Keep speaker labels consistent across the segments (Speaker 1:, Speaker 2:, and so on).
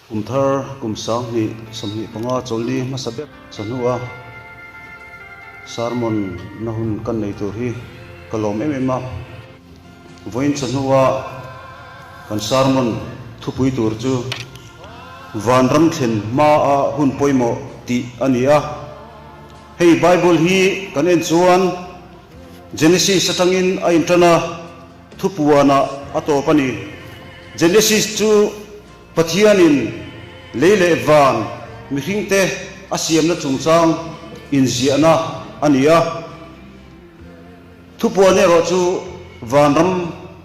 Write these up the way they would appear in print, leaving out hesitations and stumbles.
Speaker 1: Kum thar kum 2025 chawlhni hmasa ber chawhnu a sermon na hun kan nei tur hi ka lawm em em a. Vawiin chawhnu a kan sermon thupui tur chu Vanram thlen hma a hun pawimawh tih a ni a. Hei Bible hi kan en chuan Genesis atangin a intan a, thupuanah a tawp a ni. Genesis chu Pathianin lei leh van mihringte a siamna chungchang inziahna a ni a. Thupuan erawh chu vanram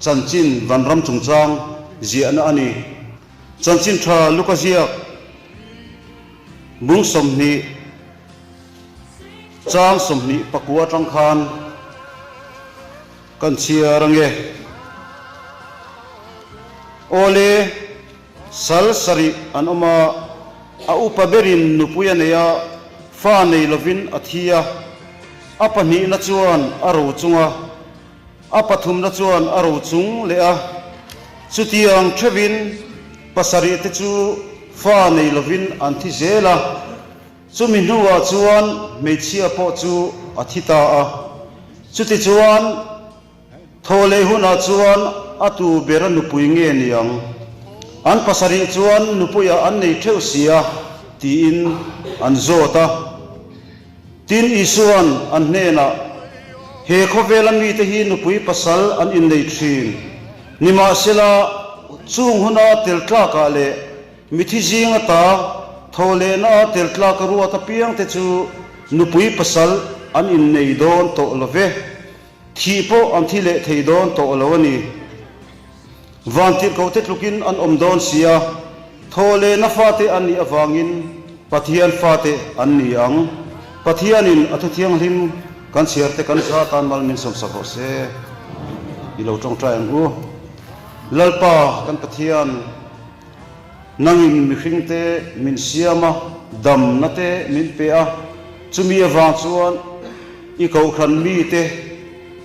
Speaker 1: chanchin, vanram chungchang ziahna a ni. Chanchin tha Luka ziak bung 20, chang 29 atang khan Kan chhiar ange. Awle, sal sarih an awm a, a upa berin nupui a nei a, fa nei lovin a thi a. A pahnihna chuan a ro chung a, a pathumna chuan a ro chung leh a. Chutiang theuhin pasarih te chu fa nei lovin an thi zel a. Chumi hnuah chuan hmeichhia pawh chu a thi ta a. Chutichuan, thaw leh hunah chuan a tu bera nupui nge ni ang? An pasarih chuan nupuiah an nei theuh si a, tiin an zawt a. Tin, Isua'n an hnenah, He khawvela mite hi nupui pasal an innei thin. Nimahsela, chung huna tel tlakah leh Mithi zing ata thaw lehna a tel tlak a ruat apiang te chu nupui pasal an innei dawn tawh lo ve. Thih pawh an thi leh thei dawn tawh lo a ni. Vantirhkoh te tlukin an awm dawn si a, thaw lehna fate an nih avangin Pathian fate an ni ang. Pathianin a thuthianghlim kan chhiar te kan za tan mal min sawmsak rawh se. I lo tawngtai ang u. Lalpa kan Pathian. Nangin mihringte min siam a, damna te min pe a, chumi avang chuan i kohhran mite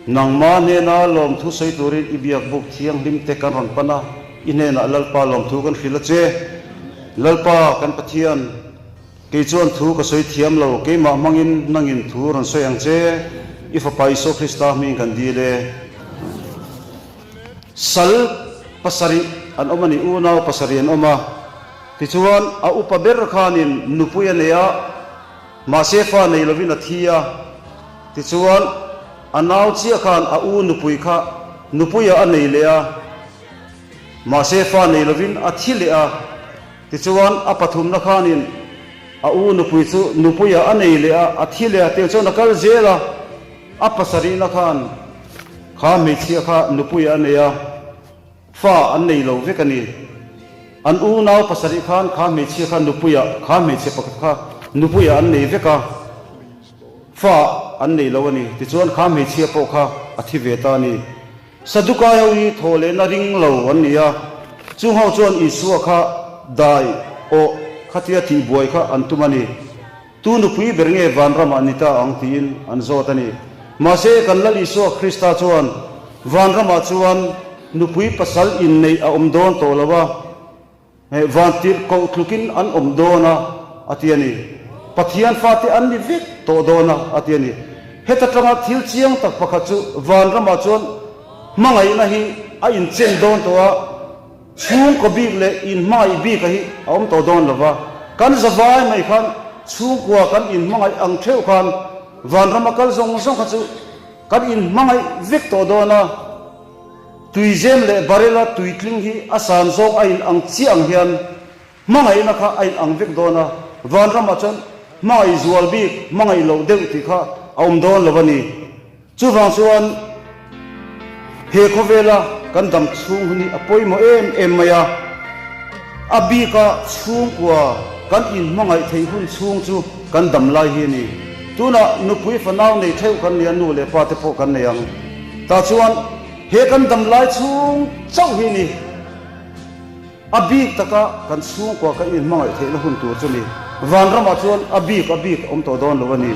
Speaker 1: nangma hnena lawmthu sawi turin i biakbuk thianghlim te kan rawn pan a, i hnenah Lalpa lawmthu kan hrilh a che. Lalpa kan Pathian, kei chuan thu ka sawi thiam lo, keimah hmangin nangin thu rawn sawi ang che, i Fapa Isua Krista hmingin kan dil e. Sal pasarih an awm a ni, unau pasarih an awm a. Tichuan, a upa ber khanin nupui a nei a, mahse fa nei lovin a thi a. Tichuan, a nau chiah khan a u nupui kha nupuiah a nei leh a, mahse fa nei lovin a thi leh a. Tichuan, a pathumna khanin a u nupui chu nupuiah a nei leh a, a thi leh a. Tiang chuan a kal zel a. A pasarihna khan kha hmeichhia kha nupui a nei a, fa an nei lo vek a ni. An unau pasarih khan kha hmeichhia kha nupuia, kha hmeichhe pakhat kha nupuia an nei vek a, fa an nei lo a ni. Tichuan kha hmeichhia pawh kha a thi ve ta a ni. Sadukai ho hi thaw lehna ring lo an ni a, chung ho chuan Isua kha dai awh khatia tihbuai kha an tum a ni. Tu nupui ber nge vanramah ni ta ang tiin an zawt a ni. Mahse, kan Lal Isua Krista chuan vanramah chuan nupui pasal inneih a awm dawn tawh lo a, van tirhkoh tlukin an awm dawn a, a ti a ni. Pathian fate an ni vek tawh dawn a, a ti a ni. Heta tanga thil chiang tak pakhat chu vanramah chuan hmangaihna hi a inchen dawn tawh a, Chhungkaw bik leh inhmangaih bika hi a awm tawh dawn lova, kan zavai mai khan chhungkua kan inhmangaih ang theuh khan vanrama kal zawng zawng kha chu kan inhmangaih vek tawh dawn a, tuizem leh barela tuitling hi a san zawng a in ang chiah ang hian hmangaihna kha a in ang vek dawn a, vanramah chuan hmangaih zual bik hmangaih loh deuh tih kha a awm dawn lo a ni. Chuvang chuan he khawvela kan dam chhung hun hi a pawimawh em em mai a, a bika chhungkua kan inhmangaih theih hun chhung chu kan dam lai hi a ni. Tunah nupui fanau nei theuh kan ni a, nu leh pa te pawh kan nei ang. Tah chuan he kan dam lai chhung chauh hi a ni. A bik taka kan chhungkua kan inhmangaih theihna hun tur chu ni. Vanramah chuan a bik a bik a awm tawh dawn lo a ni.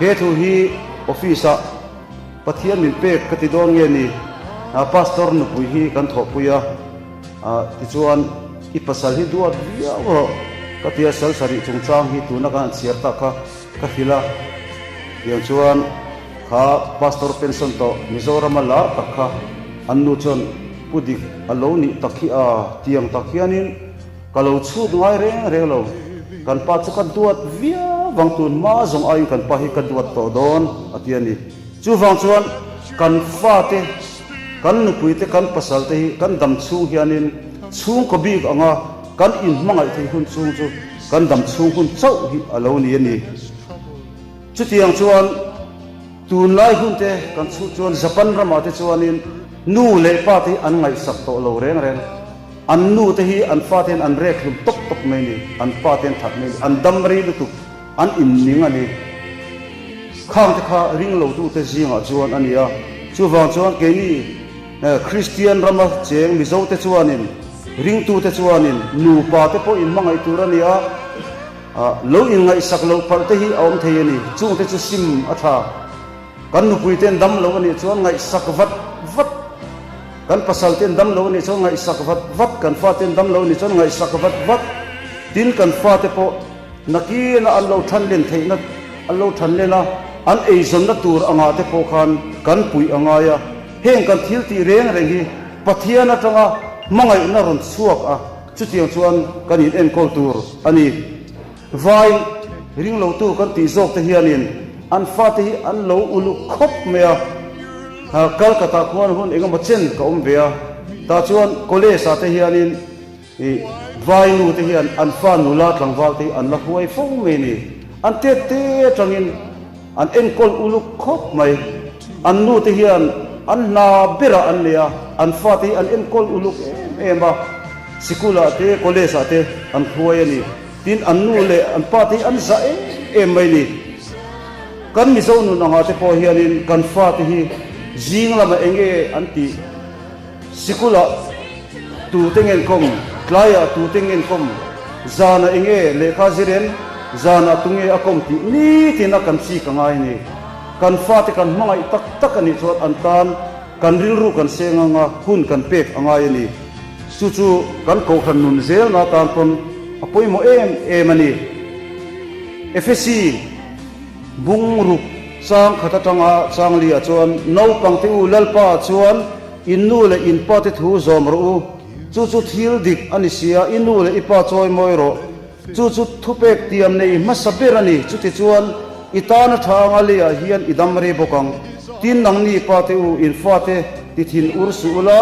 Speaker 1: He thu hi office-ah Pathian min pek ka ti dawn nge ni? Pastor nupui hi kan thawhpui a, tichuan. I pasal hi duat viau rawh ka ti a, sal sarih chungchang hi tuna kan han chhiar tak kha ka hrilh a. Tiang chuan kha Pastor pension tawh Mizorama lar tak kha an nu chuan Pu Dik a lo nih tak hi a, tiang tak hianin ka lo chhut ngai reng reng lo, kan pa chu ka duat viau vang tun hma zawng aiin kan pa hi ka duat tawh dawn a ti a ni. Chuvang chuan kan fate, kan nupuite, kan pasalte hi kan dam chhung hianin chhungkaw bik anga kan inhmangaih theih hun chhung chu kan dam chhung hun chauh hi a lo ni a ni. Chutiang chuan tunlai hunte kan chhut chuan Japan ramah te chuanin nu leh pa te hi an ngaihsak tawh lo reng reng. An nu te hi an fate hian an rek hlum tawp tawp mai a ni, an pa te an that mai a ni, an dam rei lutuk. An inning a ni. Khangte kha ringlotute zingah chuan a ni a. Chuvang chuan keini Kristian rama cheng Mizote chuanin, ringtute chuanin nupate pawh inhmangaih tur a ni a, lo inngaihsak loh palh te hi a awm thei a ni. Chungte chu sim a tha. Kan nupuite'n dam lo a nih chuan ngaihsak vat vat, kan pasalte'n dam lo a nih chuan ngaihsak vat vat, kan fate'n dam lo a nih chuan ngaihsak vat vat. Tin, kan fate pawh Nakina an lo than len theihna an lo than len a, an eizawnna tur angah te pawh khan kan puih a ngai a. Heng kan thil tih reng reng hi Pathian atanga hmangaihna rawn chhuak a, chutiang chuan kan in enkawl tur a ni. Vai ringlotu kan tih zawk te hianin an fate hi an lo uluk khawp mai a. Calcutta khuan hun engemaw chen ka awm ve a, tah chuan college ah te hianin, I vai nu te hian an fa nula tlangval te hi an la huai fo mai ni. An tet te atangin an enkawl uluk khawp mai. An nu te hian an hna berah an nei a, an fa te hi an enkawl uluk em em a. Sikul-ah te, college-ah te an hruai a ni. Tin, an nu leh an pa te hi an zah em em mai ni. Kan Mizo nun angah te pawh hianin kan fa te hi zing lamah eng nge an tih? Sikulah tute ngenkawm, tlaiah tute ngenkawm, zanah eng nge lehkha zir em, zanah tunge a kawm tih nitin a kan chik a ngai a ni. Kan fate kan hmangaih tak tak a nih chuan an tan kan rilru kan seng anga hun kan pek a ngai a ni. Chu chu kan kohhran nun zelna tan pawn a pawimawh em em a ni. Efesi. Bungruk chang khat atanga chang liah chuan naupangte u Lalpa chuan in nu leh in pa te thu zawm rawh u, chu chu thil dik a ni sia, i nu leh i pa chawi mawi rawh, chu chu thupek tiam nei hmasa ber a ni, chutichuan i tana tha anga leiah hian i dam rei bawk ang. Tin, nangni pa te u in fate ti thin ur suh ula,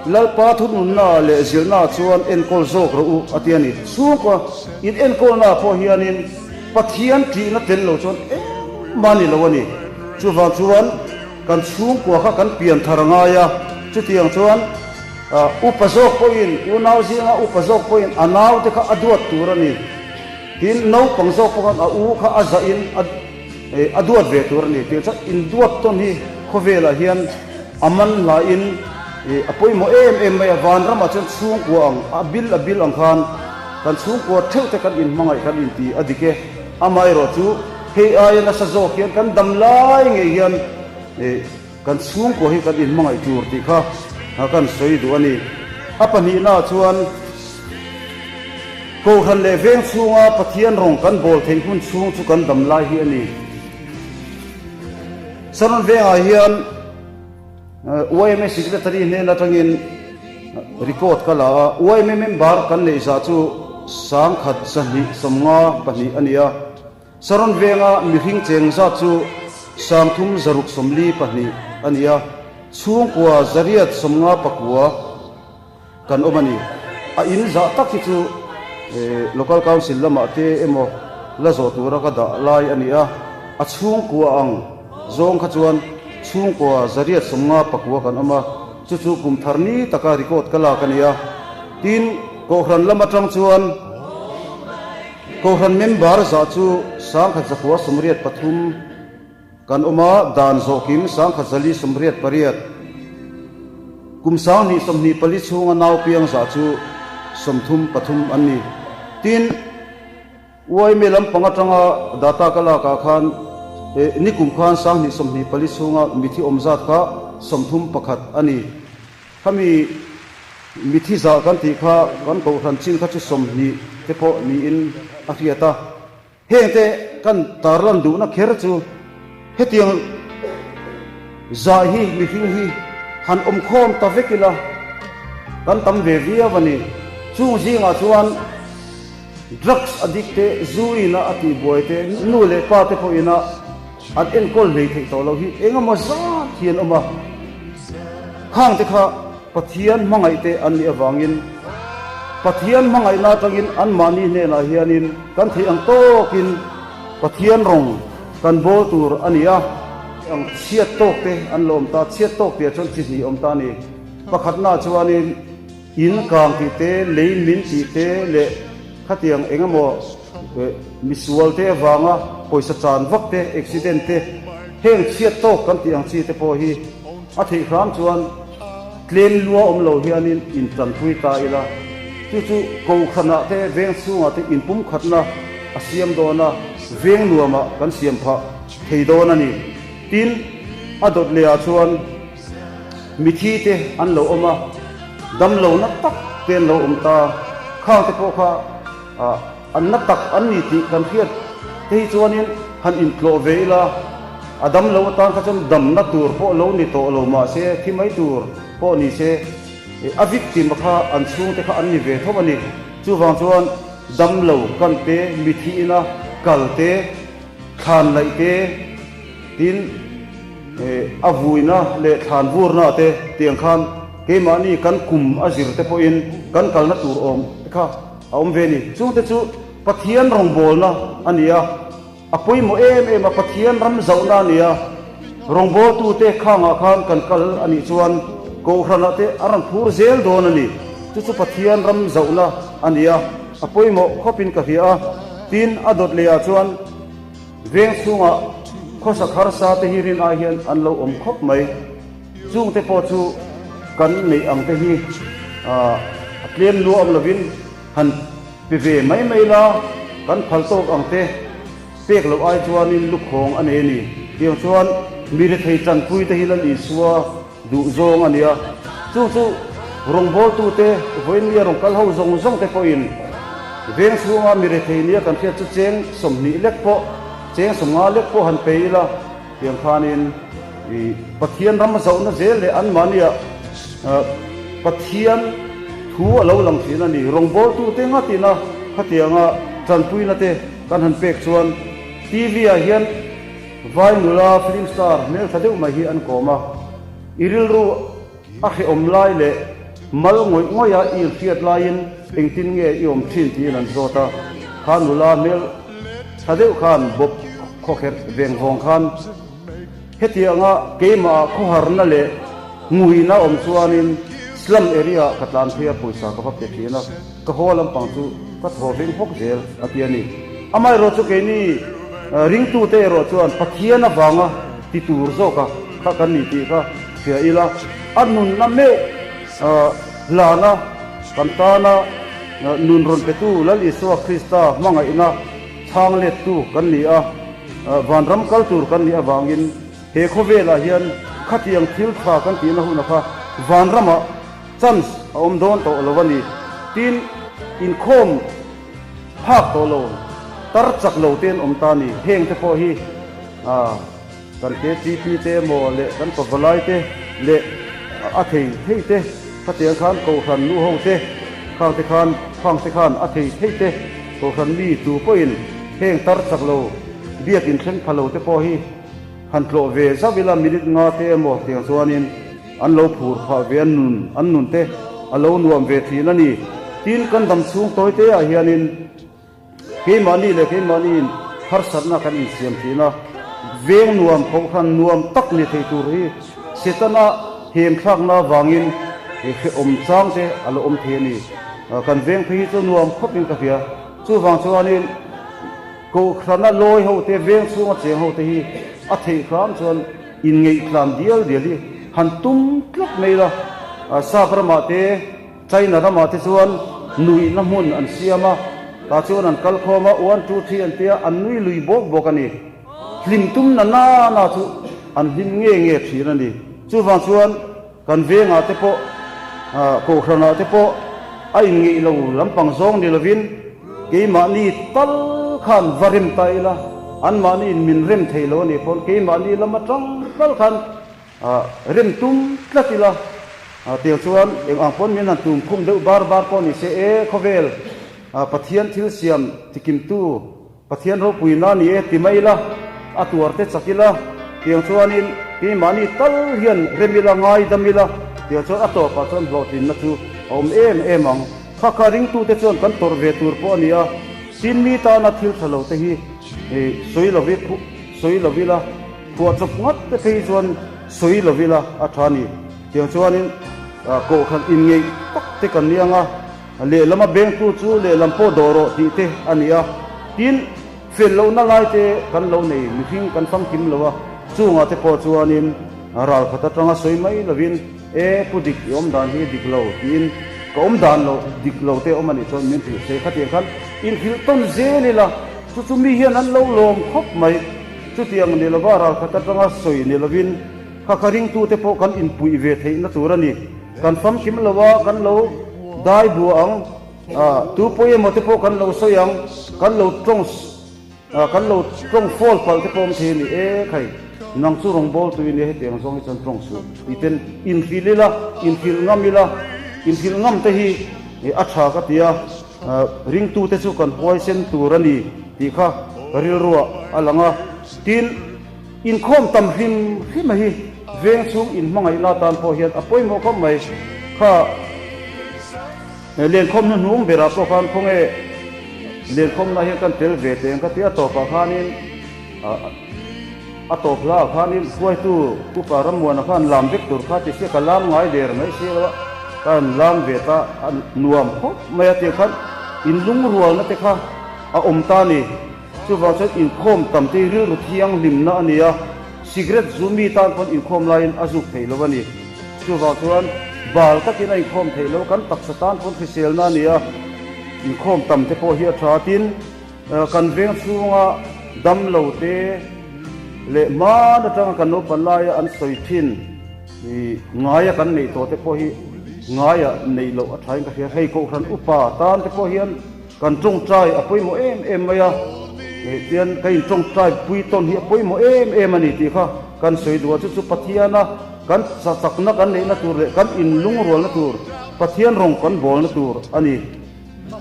Speaker 1: Lalpa thununnaah leh zirnaah chuan enkawl zawk rawh u a ti a ni. Chhungkaw in enkawlnaah pawh hianin Pathian ṭihna tel lo chuan engmah a ni lo a ni. Chuvang chuan kan chhungkua kha kan pian thar a ngai a, chutiang chuan upa zawk pawhin, unau zinga upa zawk pawhin a naute kha a duat tur a ni. Tin, naupang zawk pawh khan a u kha a zahin a duat ve tur a ni. Tiang chuan induat tawn hi khawvelah hian a man hlain a pawimawh em em mai a. Vanramah chuan chhungkua ang, a bil a bil ang khan Kan chhungkua theuh te kan inhmangaih kan inti a dik e. Amaherawhchu hei aia nasa zawk hian kan dam lai ngei hian kan chhungkua hi kan inhmangaih tur tih kha kan sawi duh a ni. A pahnihnaah chuan Kohhran leh veng chhunga Pathian rawng kan bawl theih hun chhung chu kan dam lai hi a ni. Saron vengah hian. Yma Secretary hnen atangin record ka la a, yma member kan neih zah chu 1000 252 a ni a, Saron venga mihring cheng zat chu 3642 a ni a, chhungkua 859. Kan awm a ni. A in zah tak hi chu Local Council lamah te emaw la zawh tura ka dah lai a ni a, a chhungkua ang zawng kha chuan chhungkua 859 kan awm a, chu chu kum thar ni taka record ka lak a ni a. Tin, Kohhran lam atang chuan Kohhran member zah chu 1983, Kan awm a, dan zawhkim 1088, kum 2024 chhunga nau piang zah chu 33 an ni. Tin, yma lampang atanga data ka lakah khan nikum khan 2024 chhunga mithi awm zat kha 31 a ni. Khami. Mithi zah kan tih kha kan kohhran chin kha chu 20 te pawh niin a hriat a. Hengte kan tarlan duhna kher chu hetiang zah hi mihring hi han awm khawm ta vek ila kan tam ve viau a ni. Chung zingah chuan drugs addict te, zu ina a tihbuai te, nu leh pa te pawh ina an enkawl hlei theih tawh loh hi eng emaw zat hi an awm a. Khangte kha Pathian hmangaihte an nih avangin Pathian hmangaihna atangin anmahni hnenah hianin kan theih ang tawkin Pathian rawng kan bawl tur a ni a. Ang chhiat tawkte an la awm ta, chhiat tawk tihah chuan chi hnih awm ta a ni. Pakhatnaah chuanin in kang tih te, lei min tih te leh khatiang eng emaw misualte avanga pawisa chan vak te, accident te, heng chhiat tawk kan tih ang chi te pawh hi a theih hram chuan Tlem lua awm lo hianin intanpui ta ila, chu chu Kohhranah te veng chhungah te inpumkhatna a siam dawn a, veng nuamah kan siam phah thei dawn a ni. Tin, a dawt lehah chuan mithi te an lo awm a, damlohna tak te an lo awm ta, khang te pawh kha an na tak an ni tih kan hriat te hi chuanin han intlawh ve ila, A dam lo atan kha chuan damna tur pawh lo ni tawh lo mah se, thi mai tur pawh ni se, a victim kha an chhungte kha an ni ve tho a ni. Chuvang chuan dam lo kan te, mithi ina kal te, thlan laih te, tin a vuina leh thlan vurna te tiang khan keimahni kan kum a zir te pawhin kan kalna tur awm te kha a awm ve a ni. Chungte chu Pathian rawngbawlna a ni a. A pawimawh em em a, Pathian ram zauhna a ni a, rawngbawltute khangah khan kan kal a nih chuan Kohhranah te a rawn phur zel dawn a ni. Chu chu Pathian ram zauhna a ni a, a pawimawh khawpin ka hria a. Tin, a dawt lehah chuan veng chhungah khawsak harsa te hi rin ai hian an lo awm khawp mai. Chungte pawh chu kan neih ang te hi a tlem lua awm lovin Han pe ve mai mai la, kan phal tawk ang te pek loh ai chuanin lukhawng a nei a ni. Tiang chuan mi rethei tanpui te hi Lal Isua duh zawng a nia. Chu chu rawngbawltute vawiinnia rawn kal ho zawng zawng te pawhin veng chhunga mi rethei nia kan hriat chu cheng 20 lek pawh, cheng 50 lek pawh han pe ila, Tiang khanin i Pathian ram a zohna zel leh anmahniah Pathian thu a lo lang thin a ni. Rawngbawltute ngatina khatianga tanpuina te kan han pek chuan TV ah hian vai nula film star hmeltha deuh mai hi an kawm a, i rilru a hrehawm lai leh mal ngawih ngawih a i inhriat laiin engtin nge i awm thin tiin an zawt a, kha nula hmel tha deuh khan bawp khawkherh veng vawng khan hetianga keimahah khawharna leh nguina awm chuanin slum area ah ka tlan phei a pawisa ka va pe thin a, ka haw lampang chu ka thaw veng hawk zel a ti a ni. Amaherawh chu keini ringtute erawh chuan Pathian avanga ti tur zawka kha kan ni tih kha hria ila, a nunna meuh hlana kan tana nun rawn petu Lal Isua Krista hmangaihna chhang lettu kan ni a, vanram kal tur kan nih avangin he khawvelah hian khatiang thil tha kan tihna hunah kha vanramah chance a awm dawn tawh lo a ni. Tin, inkhawm phak tawh lo, tar chak lo te an awm ta a ni. Heng te pawh hi Kan KTP te emaw leh kan pavalai te leh a thei thei te khatiang khan Kohhran nu ho te khang te khan khang te khan a thei thei te Kohhran mi tu pawhin heng tar chak lo biakin thleng pha lo te pawh hi han tlawh ve zauh ila minute nga te emaw tiang chuanin an lo phur phah ve an nun an nun te a lo nuam ve thin a ni. Tin kan dam chhung tawi te ah hianin Keimahni leh keimahniin harsatna kan insiam thin a, veng nuam, kohhran nuam tak ni thei tur hi Setana hemthlakna avangin hrehawm chang te a la awm thei a ni. Kan veng phei hi chu nuam khawpin ka hria. Chuvang chuanin kohhrana lawi ho te, veng chhunga cheng ho te hi a theih hram chuan inngeih-tlan dial dial hi han tum tlat mai la. Sap ramah te, China ramah te chuan nuihna hmun an siam a, tah chuan an kal khawm a, one two three an tia, an nui lui bawk bawk a ni. Hlim tum na na na chu an hlim nge nge thin a ni. Chuvang chuan kan vengah te pawh. Kohhranah te pawh a inngeih lo lampang zawng ni lovin keimahni tal khan va rem ta ila, anmahniin min rem thei lo a nih pawn keimahni lam atang tal khan rem tum tlat ila. Tiang chuan eng ang pawn min han tum khum deuh bar bar pawh ni se e, khawvel Pathian thil siam tikimtu Pathian ropuina ni e ti mai ila, a tuar te chak ila, tiang chuanin keimahni tal hian rem ila, ngaidam ila, tiang chuan a tawpah chuan hlawhtlinna chu a awm em em ang. Kha kha ringtute chuan kan tawrh ve tur pawh a ni a, tin mi tana thil tha lo te hi sawi lo i sawi lo ila, phuahchawp ngat te phei chuan sawi lo ila a tha a ni. Tiang chuanin kohhran inngeih tak te kan ni ang a. Lehlam a bengtu chu lehlam pawh dawh rawh tih te a ni a, tin, fel lohna lai te kan lo nei, mihring kan famkim lo a, chungah te pawh chuanin ral khat atanga sawi mai lovin, E, pu dik, i awm dan hi dik lo tiin ka awm dan lo, dik lo te awm a nih chuan min hrilh thei khatiang khan inhrilh tawn zel ila, chu chu mi hian an lo lawm khawp mai. Chutiang ni lova ral khat atanga sawi ni lovin kha kha ringtute pawh kan inpuih ve theihna tur a ni. Kan famkim lo a, kan lo dai bua ang, tu pawi emaw te pawh kan lo sawi ang, kan lo tawng kan lo tawng fawl palh te pawh awm thei a ni e khai, nang chu rawngbâwl tui nia hetiang zawng hi chuan tawng suh tih ten inhrilh ila, inhrilh ngam ila, inhrilh ngam te hi a tha ka ti a, ringtute chu kan huaisen tur a ni tih kha ka rilruah a lang a, tin. Inkhawm tam hrim hrim a hi veng chhung inhmangaihna atan pawh hian a pawimawh khawp mai. Kha lenkhawm hnuhnung berah pawh khan khawnge lenkhawmna hian kan tel ve teng ka ti a tawpah khanin a tawp hlaah khanin hruaitu Upa Rammuana khan lam vek tur kha ti sia ka lam ngai der mai si lo a, ka han lam ve ta a nuam khawp mai a tiang khan inlungrualna te kha a awm ta a ni. Chuvang chuan inkhawm tam te hi rilru thianghlimna a ni a, cigarette zu mi tan pawn inkhawm laiin a zuk theih lo a ni. Chuvang chuan bal takin a inkhawm theih lo, kan taksa tan pawn hriselna a ni a, inkhawm tam te pawh hi a tha. Tin, kan veng chhunga damlo te leh hman atanga kan naupan laia an sawi thin ngaia kan neih tawh te pawh hi ngaia neih loh a thain ka hria. Hei Kohhran upa tan te pawh hian Kan tawngtai a pawimawh em em mai a, tian ka intawngtai pui tawn hi a pawimawh em em a ni tih kha kan sawi duh a, chu chu Pathiana kan chakna kan neihna tur leh kan inlungrualna tur, Pathian rawng kan bawlna tur a ni.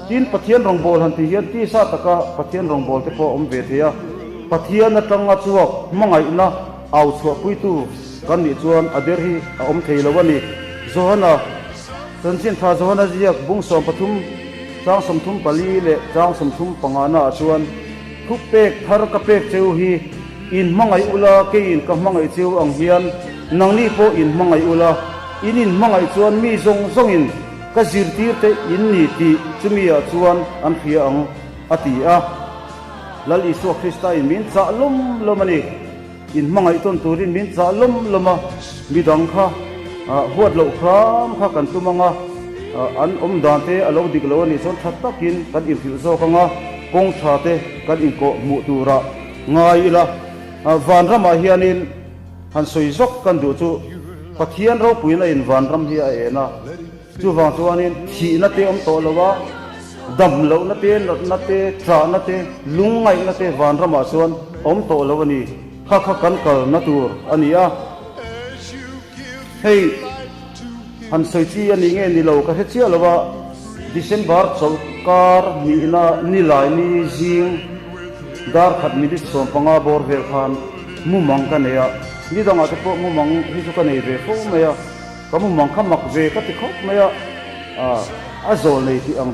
Speaker 1: Tin, Pathian rawngbawl han tih hian tisa taka Pathian rawngbawl te pawh a awm ve thei a, Pathian atanga chhuak hmangaihna au chhuahpuitu kan nih chuan a der hi a awm thei lo a ni. Johana. Chanchin tha Johana ziak bung 13, chang 34 leh chang 35 naah chuan, Thu pek thar ka pek cheu hi in hmangaih ula, keiin ka hmangaih cheu ang hian nangni pawh in hmangaih ula, in inhmangaih chuan mi zawng zawngin ka zirtir te in ni tih chumi ah chuan an hria ang, a ti a. Lal Isua Krista in min chah lawm lawm a ni. In hmangaih tawn turin min chah lawm lawm a, midang kha huat loh hram kha kan tum ang a, an awm dan te a lo dik lo a nih chuan tha takin kan inhrilh zawk ang a, kawng tha te kan inkawh hmuh turah ngai ila. Vanramah hianin han sawi zawk kan duh chu Pathian ropuina in vanram hi a en a, chuvang chuanin thihna te awm tawh lo a, dam lohna te, natna te, ṭahna te, lungngaihna te vanramah chuan awm tawh lo a ni. Kha kha kan kalna tur a ni a. Hei han sawi chi a nih nge ni lo ka hre chiah lo a, December chawlhkar nihna nilai ni zing dar khat minute 15 bawr vel khan mumang ka nei a, nidangah te pawh mumang hi chu ka nei ve fo mai a. Ka mumang kha mak ve ka ti khawp mai a, a zawl nei tih ang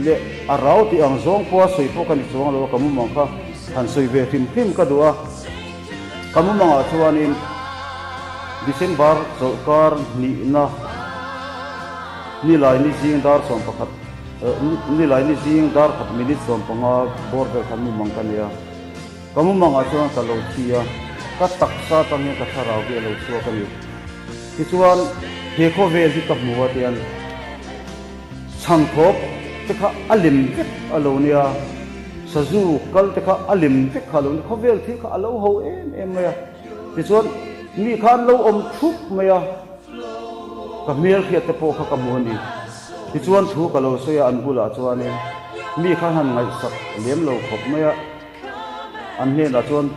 Speaker 1: leh a rau tih ang zawng pawha sawi pawh ka ni chuang lo a, ka mumang kha han sawi ve hrim hrim ka duh a. Ka mumangah chuanin December chawlhkar hnihna nilai ni zing dar 11, nilai ni zing dar khat minute 15 bawr vel khan mumang ka nei a. Ka mumangah chuan ka lo thi a, ka taksa atang hian ka thlarau hi a lo chhuak a ni. Tichuan, he khawvel hi ka hmu a tian chhangthawp te kha a lem vek a lo nia, sazu kal te kha a lem vek kha a lo nia, khawvel thil kha a lo ho em em mai a. Tichuan, mi kha an lo awm thup mai a. Ka hmelhriat te pawh kha ka hmu a ni. Tichuan thu ka lo sawi a, an bulah chuanin mi kha han ngaihsak lem lo khawp mai a, an hnenah chuan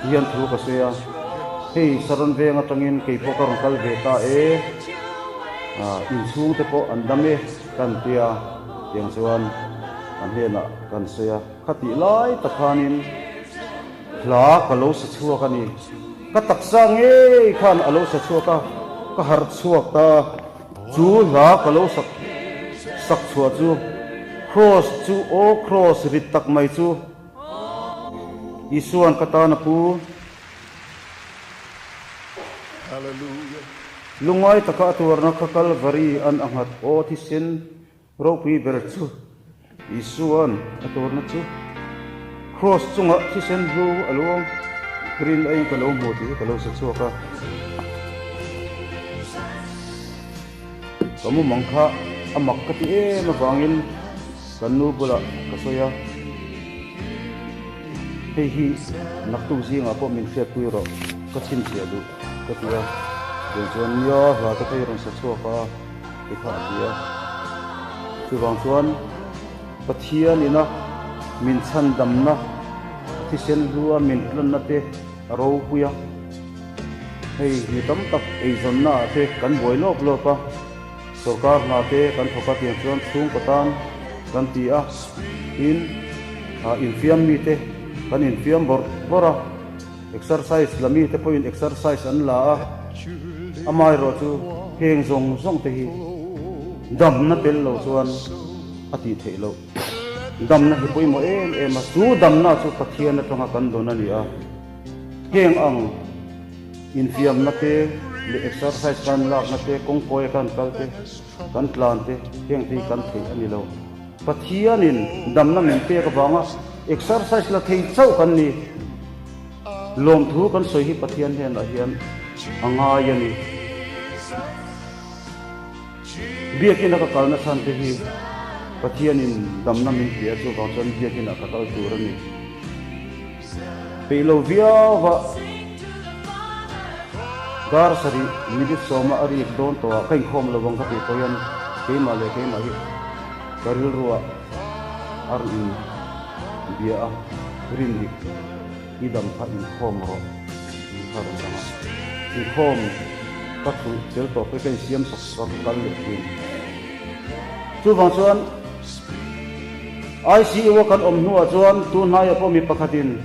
Speaker 1: Hian thu ka sawi a, hei Saron veng atangin kei pawh ka rawn kal ve ta e, inchhung te pawh an dam e kan tia, tiang chuan an hnenah kan sawi a, khatih lai tak khanin hla ka lo sa chhuak a ni, ka taksa ngei khan a lo sa chhuak a, ka harh chhuak ta, chu hla ka lo sak sak chhuah chu Kraws chu aw Kraws rit tak mai chu. Isuan ka tan a pu. Lungngai taka a tuarna kha Kalvari an a nghat aw thisen ropui ber chu Isuan a tuarna chu Kraws chungah thisen hlu a luang rin aiin ka lo hmu tih hi ka lo sa chhuak a. Ka mumang kha a mak ka ti em avangin kan nu bulah ka sawi a, hei hi naktuk zingah pawh min hriatpui rawh, ka chhinchhiah duh ka ti a, tiang chuan nia hla te kha i rawn sa chhuak a ti kha a ti a, chuvang chuan Pathian ina min chhandamna thisen hlua min tlanna te a ropui a. Hei mi tam tak eizawnna ah te kan buai lawp lawp a, sorkar hna te kan thawk a tiang chuan chhungkaw tan kan ti a, tin infiam mi te kan infiam bawrh bawrh a, exercise la mi te pawhin exercise an la a, amaherawh chu heng zawng zawng te hi damna tel lo chuan a tih theih loh. Damna hi pawimawh em em a, chu damna chu Pathian atanga kan dawn a ni a. Heng ang infiamna te leh exercise kan lakna te, kawngkawi a kan kal te, kan tlan te, heng te hi kan theih a ni lo. Pathianin damna min pek avanga exercise la thei chauh kan ni. Lawmthu kan sawi hi Pathian hnenah hian a ngai a ni. Biakina ka kalna chhan te hi Pathianin damna min pe a, chuvang chuan biakinah ka kal tur a ni. Peih lo viau va, dar sarih minute sawma a rik dawn tawh ah ka inkhawm lo ang ka tih pawh hian keimah leh keimah hi ka rilruah a rawn in bia a, rindik i dam kha inkhawm rawh tih kha a rawn dang a, inkhawm ka thulh tel tawh pawh hi ka insiam sak sak a ka kal leh thin. Chuvang chuan ICU a kan awm hnuah chuan tun hnaiah pawh mi pakhatin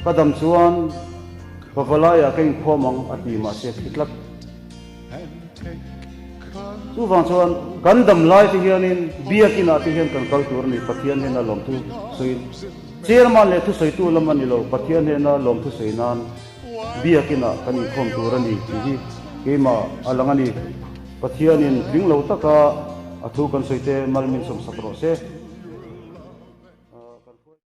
Speaker 1: ka dam chuan pavalaiah ka inkhawm ang a ti mahse thi tlat. Chuvang chuan kan dam lai te hianin biakinah te hian kan kal tur a ni Pathian hnena lawmthu sawiin chairman leh thusawitu lam a ni lo Pathian hnena lawmthu sawi nan biakinah kan inkhawm tur a ni tih hi keimah a lang a ni. Pathianin tling lo taka a thu kan sawi te mal min sawmsak rawh se.